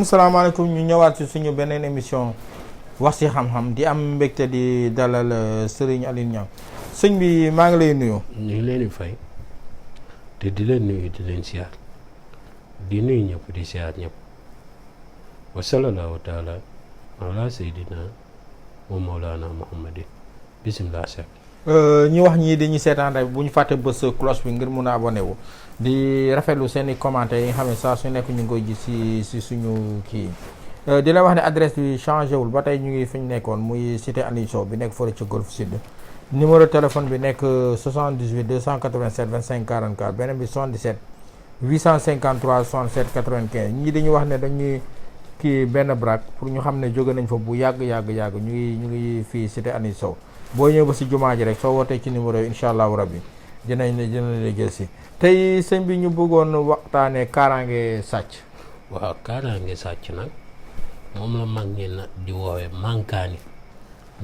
salaamaaleykum ñu ñëwaat ci suñu beneen émission wax ci xam-xam di am mbégte di dalal Serigne Alioune Niang sëñ bi maa ngi lay nuyu. ñu ngi leen di fay te di leen nuyu di leen siyaar di nuyu ñëpp di siyaar ñëpp wa sallallahu taala ala sayyidina wa mawlana muhammadin bismillah seek ñu wax ñii dañuy seetaan rek bu ñu fàtte bës cloche bi ngir mun a abonné wu di rafetlu seen i commentaires yi nga xam ne saa su nekk ñu ngi koy gis si suñu kii di la wax ne adresse bi changé wul ba tey ñu ngi fi ñu nekkoon muy cité Aliou Sow bi nekk fële ca Golf Sud. numéro téléphone bi nekk 78 287 25 44 beneen bi 77 853 67 95 ñii dañuy wax ne dañuy kii benn braak pour ñu xam ne jóge nañ fa bu yàgg ñu ngi fii cité Aliou Sow. boo ñëw ba si jumaa ji rek soo wootee ci numéro yi incha allahu rabbi dinañ la jël si tey sëñ bi ñu bëggoon waxtaanee kaaraange sàcc. waaw kaaraange sàcc nag moom la mag ñi na di woowee mankaani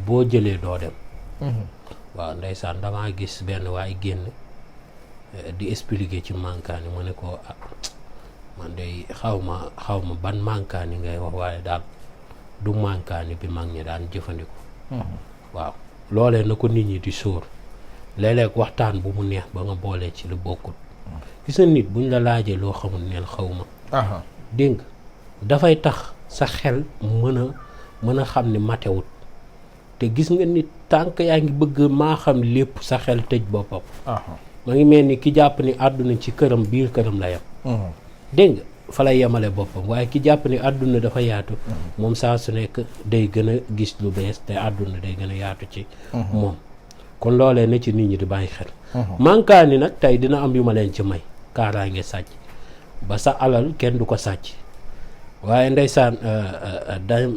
boo jëlee doo dem. waaw ndeysaan damaa gis benn waay génn di expliquer ci mankaani mu ne ko man de xaw ma ban mankaani ngay wax waaye daal du mankaani bi mag ñi daan jëfandikoo. waaw. loolee na ko nit ñi di sóor léeg-léeg waxtaan bu mu neex ba nga boolee ci lu bokkut gis na nit buñ la laajee loo xamul neel xaw ma dégg nga dafay tax sa xel mën a xam ne matewut te gis nga nit tànk yaa ngi bëgg maa xam lépp sa xel tëj boppam ma ngi mel ni ki jàpp ni àdduna ci këram biir këram la yem dégg nga fa lay yemale boppam waaye ki jàpp ni àdduna dafa yaatu moom saa su nekk day gën a gis lu bees te àdduna day gën a yaatu ci moom kon loolee na ci nit ñi di bàyyi xel mankaani nag tey dina am yu ma leen ci may kaaraange sàcc ba sa alal kenn du ko sàcc waaye ndeysaan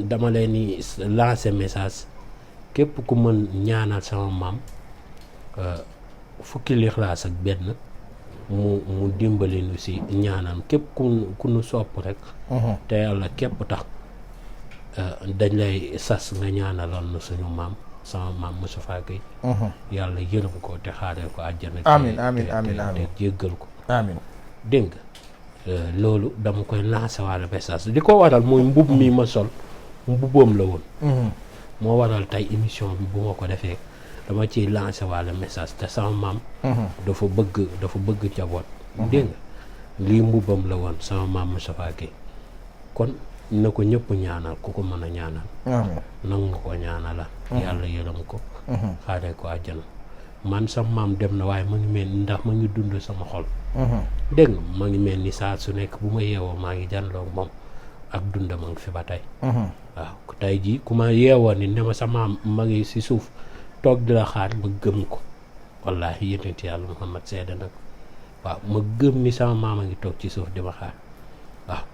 dama leen ni lancer message képp ku mën ñaanal sama maam fukki lixlaas ak benn mu dimbali nu si ñaanam képp ku nu sopp rek te yàlla képp tax dañ lay sas nga ñaanalal na suñu maam sama maam Moustapha Gueye yàlla yërëm ko te xaaree ko àjjana te jéggal ko dégg nga loolu dama koy lancer wàlla message di ko waral mooy mbub mi ma sol mbuboom la woon moo waral tey émission bi bu ma ko defee dama ciy lancé wàlla message te sama maam dafa bëgg jaboot dégg nga lii mbubbam la woon sama maam Moustapha Gueye kon na ko ñëpp ñaanal ku ko mën a ñaanal nang nga ko ñaanala yàlla yërëm ko xaaree ko àjjana man sama maam dem na waaye ma ngi mel ni ndax ma ngi dund sama xol dégg nga ma ngi mel ni saa su nekk bu ma yeewoo maa ngi janloog moom ak dund ma ngi fi ba tey waaw tey jii ku ma yeewoo ni ne ma sama maam ma ngi si suuf toog di la xaar ma gëm ko wallaahi yonent yàlla Muhammad seede na ko waaw ma gëm ni sama maama ngi toog ci suuf di ma xaar waaw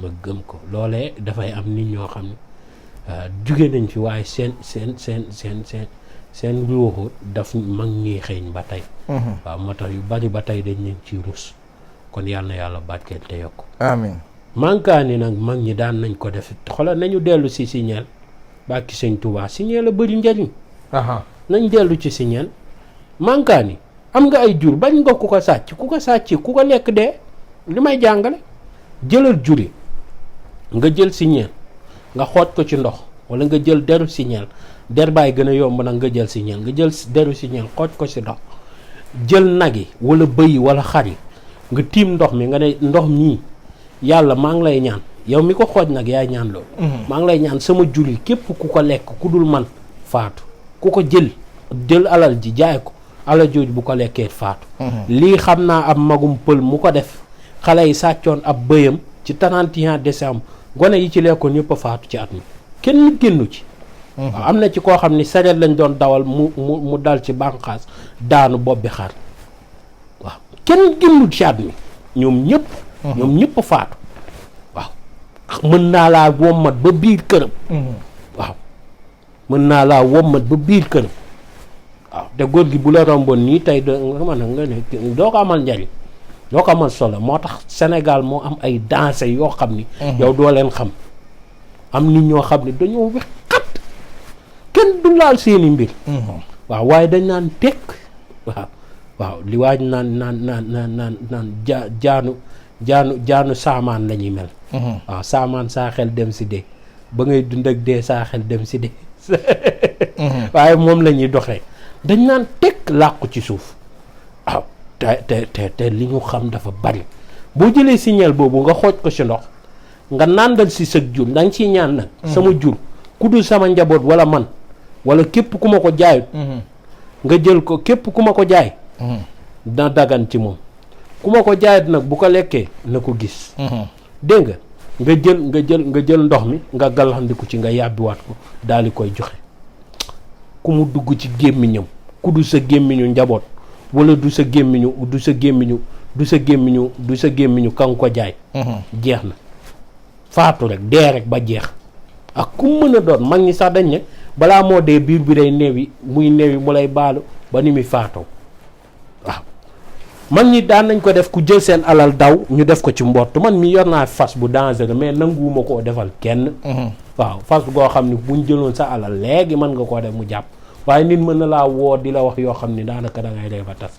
ma gëm ko loolee dafay am nit ñoo xam ne jóge nañ fi waaye seen ruuxu daf mag ñuy xeeñ ba tey waaw moo tax yu bari ba tey dañ leen ci rus kon yàlla na yàlla barkeel te yokk amiin mankaani nag mag ñi daan nañ ko def xoolal nañu dellu si signeel bàkki sëñ Tuubaa signeel a bëri njariñ nañ dellu ci signeel mankaani am nga ay jur bañ nga ku ko sàcc ku ko lekk dee li may jàngale jëlal juri nga jël signeel nga xoot ko ci ndox wala nga jël deru signeel der baay gën a yomb nag nga jël signeel nga jël deru signeel xooj ko ci ndox jël nag yi wala bëy yi wala xar yi nga tiim ndox mi nga ne ndox mii yàlla maa ngi lay ñaan yow mi ko xooj nag yaay ñaan loolu maa ngi lay ñaan sama juri képp ku ko lekk ku dul man faatu ku ko jël alal ji jaay ko alal jooju bu ko lekkee faatu lii xam naa ab magum pël mu ko def xale yi sàccoon ab bëyam ci 31 décembre gone yi ci lekkoon yëpp a faatu ci at mi kenn génnu ci waaw am na ci koo xam ni sareet lañ doon dawal mu dal ci bànqaas daanu bopp bi xar waaw kenn génnul caat mi ñoom ñëpp faatu waaw mën naa laa wommat ba biir këram waaw mën naa laa wommat ba biir këram waaw te góor gi bu la romboon nii tey nga mën a nga ne doo ko amal njariñ doo ko amal solo moo tax Sénégal moo am ay danse yoo xam ni yow doo leen xam am nit ñoo xam ne dañoo wex xat kenn du laal seeni mbir waaw waaye dañ naan tekk waaw li waaj naan jaanu saamaan la ñuy mel waaw saamaan saa xel dem si dee ba ngay dund ak dee saa xel dem si dee waaye moom la ñuy doxee dañ naan tekk làqu ci suuf waaw te li ñu xam dafa bari boo jëlee signal boobu nga xooj ko si ndox nga nàndal si sa jur da nga ciy ñaan nag sama jur ku dul sama njaboot wala man wala képp ku ma ko jaayut nga jël ko képp ku ma ko jaay na dagan ci moom ku ma ko jaayut nag bu ko lekkee na ko gis dégg nga jël ndox mi nga gàllandiku ci nga yàbbiwaat ko daal di koy joxe ku mu dugg ci gémmiñam ku dul sa gémmiñu njaboot wala du sa gémmiñu ka nga ko jaay jeex na faatu rek dee rek ba jeex ak ku mën a doon mag ñi sax dañ ne balaa moo dee biir bi day neewi muy neewi mu lay baalu ba ni muy faatoo waaw mag ñi daan nañ ko def ku jël seen alal daw ñu def ko ci mbott man mi yor naa fas bu dangereux mais nanguwuma koo defal kenn waaw fas goo xam ne buñ jëloon sa alal léegi mën nga koo def mu jàpp waaye nit mën na laa woo di la wax yoo xam ni daanaka da ngay ree ba tas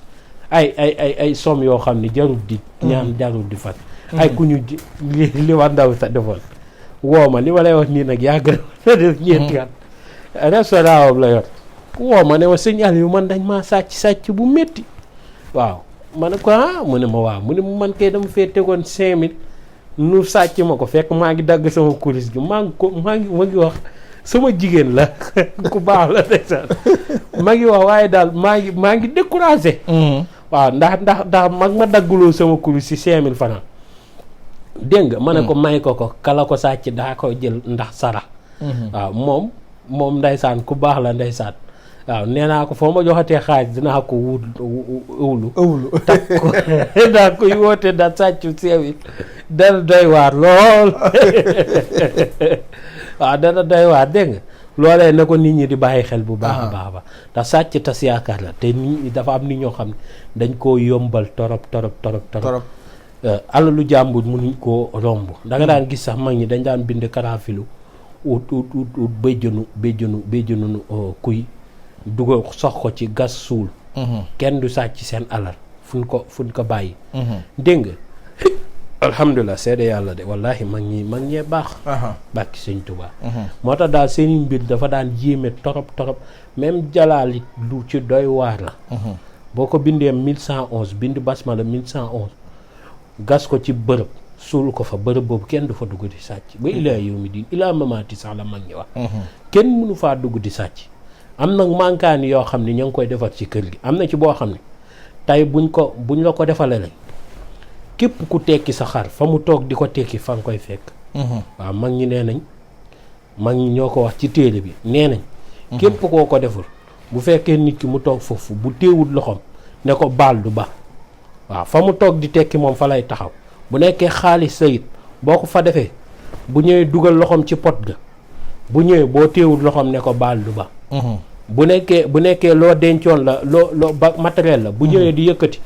ay somme yoo xam ni jarul di ñaan jarul di fas ay ku ñu li war ndaw sa defoon woo ma li ma lay wax nii nag yaa gën a def ñeenti at restaurant am la yor woo ma ne ma sëñ Aliou man dañ maa sàcc bu métti waaw ma ne ko mu ne ma waaw mu ne man kay dama fee tegoon 5000 nu sàcc ma ko fekk maa ngi dagg sama kuris gi maa ngi wax sama jigéen la ku baax la ndeysaan maa ngi wax waaye daal maa ngi découragé waaw ndax mag ma dagguloo sama kuris si 5000 francs dégg nga ma ne ko may ko kala ko sàcc daa ko jël ndax sara waaw moom ndeysaan ku baax la ndeysaan waaw nee naa ko foo ma joxatee xaaj dinaa ko ëwlu takk ko daa koy woote da sàccu seewi dana doy waar lool waaw dana doy waar dégg nga loolee na ko nit ñi di bàyyi xel bu baax a baax ba ndax sàcc tas yaakaar la te nit ñi dafa am nit ñoo xam ne dañ koo yombal torop alalu jàmbur mënuñ koo romb da nga daan gis sax mag ñi dañ daan bind karaafilu ut béjjënu kuy dugal sox ko ci gas suul kenn du sàcc seen alal fuñ ko bàyyi dégg nga alhamdulilah seede yàlla de wallahi mag ñee baax bàkki sëñ Tuubaa moo tax daal seeni mbir dafa daan yéeme torop même jalaalit lu ci doy waar la boo ko bindee 1111 bind basmala 1111 gas ko ci bërëb suul ko fa bërëb boobu kenn du fa dugg di sàcc ba ilaa yow mi diin ilaa mamaati sax la mag ñi wax kenn mënu faa dugg di sàcc am nag mankaani yoo xam ne ña ngi koy defar ci kër gi am na ci boo xam ne tey buñ la ko defalee lañ képp ku tekki sa xar fa mu toog di ko tekki fa nga koy fekk waaw mag ñi nee nañ mag ñi ñoo ko wax ci téere bi nee nañ képp koo ko deful bu fekkee nit ki mu toog foofu bu téewul loxoom ne ko baal du ba waaw fa mu toog di tekki moom fa lay taxaw bu nekkee xaalis sayit boo ko fa defee bu ñëwee dugal loxoom ci pot ga bu ñëwee boo téewul loxoom ne ko baal du ba bu nekkee loo dencoon la loo ba matériel la bu ñëwee di yëkkati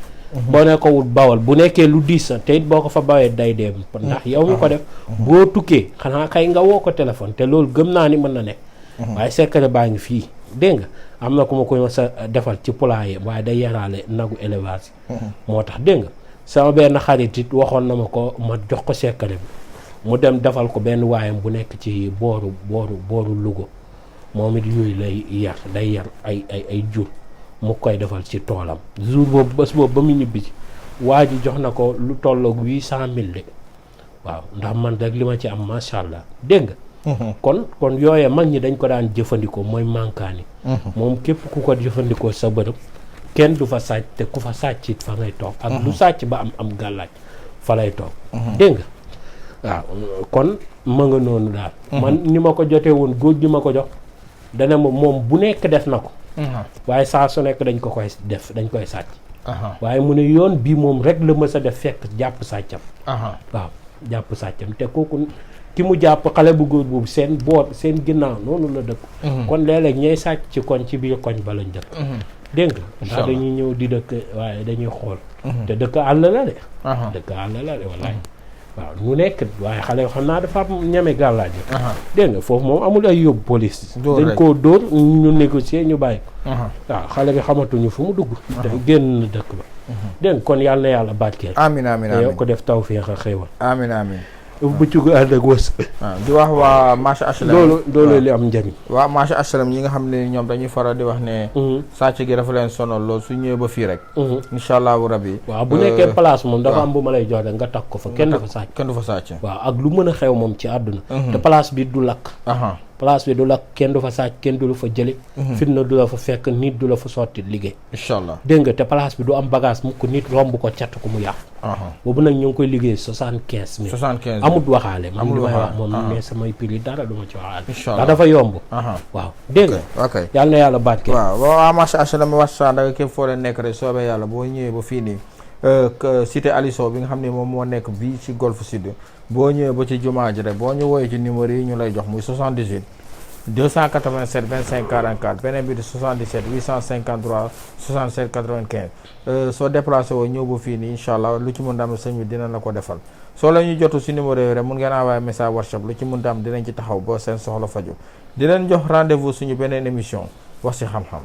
boo ne ko wut bawal bu nekkee lu diis sa te it boo ko fa bawee day dee ndax yow mi ko def boo tukkee xanaa kay nga woo ko téléphone te loolu gëm naa ni mën na nekk waaye secret baa ngi fii dégg nga am na ku ma koy sa defal ci poulailler waaye day yaraale nagu élevage moo tax dégg nga sama benn xarit it waxoon na ma ko ma jox ko secret bi mu dem defal ko benn waayam bu nekk ci booru Louga moom it yooyu lay day yar ay jur mu koy defal ci toolam jour boobu bés boobu ba mu ñibbi ci waa ji jox na ko lu tolloog 800 000 de waaw ndax man rek li ma ci am macha allah dégg nga kon yooyee mag ñi dañ ko daan jëfandikoo mooy mankaani moom képp ku ko jëfandikoo sa bërëb kenn du fa sàcc te ku fa sàcc it fa ngay toog ak lu sàcc ba am gàllaaj fa lay toog dégg nga waaw kon ma nga noonu daal man ni ma ko jotee woon góor gi ma ko jox dana moom bu nekk def na ko waaye saa su nekk dañ koy sàcc waaye mu ne yoon bii moom rek la mës a def fekk jàpp sàccam waaw jàpp sàccam te kooku ki mu jàpp xale bu góor boobu seen ginnaaw noonu la dëkk kon léeg-léeg ñay sàcc ci koñ ci biir koñ ba lañ dëkk dégg nga ndax dañuy ñëw di dëkk waaye dañuy xool te dëkk àll la de dëkk àll la de wallaay waaw mu nekk waaye xale yoo xam naa dafa am ñeme gàllaaj dégg nga foofu moom amul ay yóbbu police dañ koo dóor ñu négocier ñu bàyyi ko waaw xale bi xamatuñu fu mu dugg te génn na dëkk ba dégg nga kon yàlla na yàlla barkeel amiin amiin amiin yow ko def tawfeex ak xéewal amiin amiin bu ci ko ànd ak wës di wax waa marché HLM loolu li am njëriñ waa marché HLM ñi nga xam ne ñoom dañuy faral di wax ne sàcc gi dafa leen sonal loolu su ñëwee ba fii rek incha allahu rabbi waaw bu nekkee place moom dafa am bu ma lay jox rek nga takk ko fa kenn du fa sàcc waaw ak lu mën a xew moom ci àdduna te place bi du lakk place bi du la kenn du fa sàcc kenn du la fa jële fitna du la fa fekk nit du la fa sotti liggéey incha allah dégg nga te place bi du am bagage mu ko nit romb ko cat ko mu yàqu boobu nag ñu ngi koy liggéey 75 000 amut waxaale man li may wax moom mais samay prix dara du ma ci waxaale ndax dafa yomb waaw dégg nga ok yàlla na yàlla barkeel waaw waa marché HLM Ouattara Sandaga képp foo leen nekk rek soobee yàlla boo ñëwee ba fii nii cité Aliso bi nga xam ne moom moo nekk bii ci Golf Sud boo ñëwee ba ci jumaa ji rek boo ñu woowee ci numéro yi ñu lay jox muy 78 287 25 44 beneen bi di 77 853 67 95 soo déplacé woo ñëw ba fii nii incha allah lu ci mën daam sëñ bi dina la ko defal soo la ñu jotu si numéro yi rek mun ngeen envoyé message WhatsApp lu ci mën daam dinañ ci taxaw ba seen soxla faju di leen jox rendez-vous suñu beneen émission wax ci xam-xam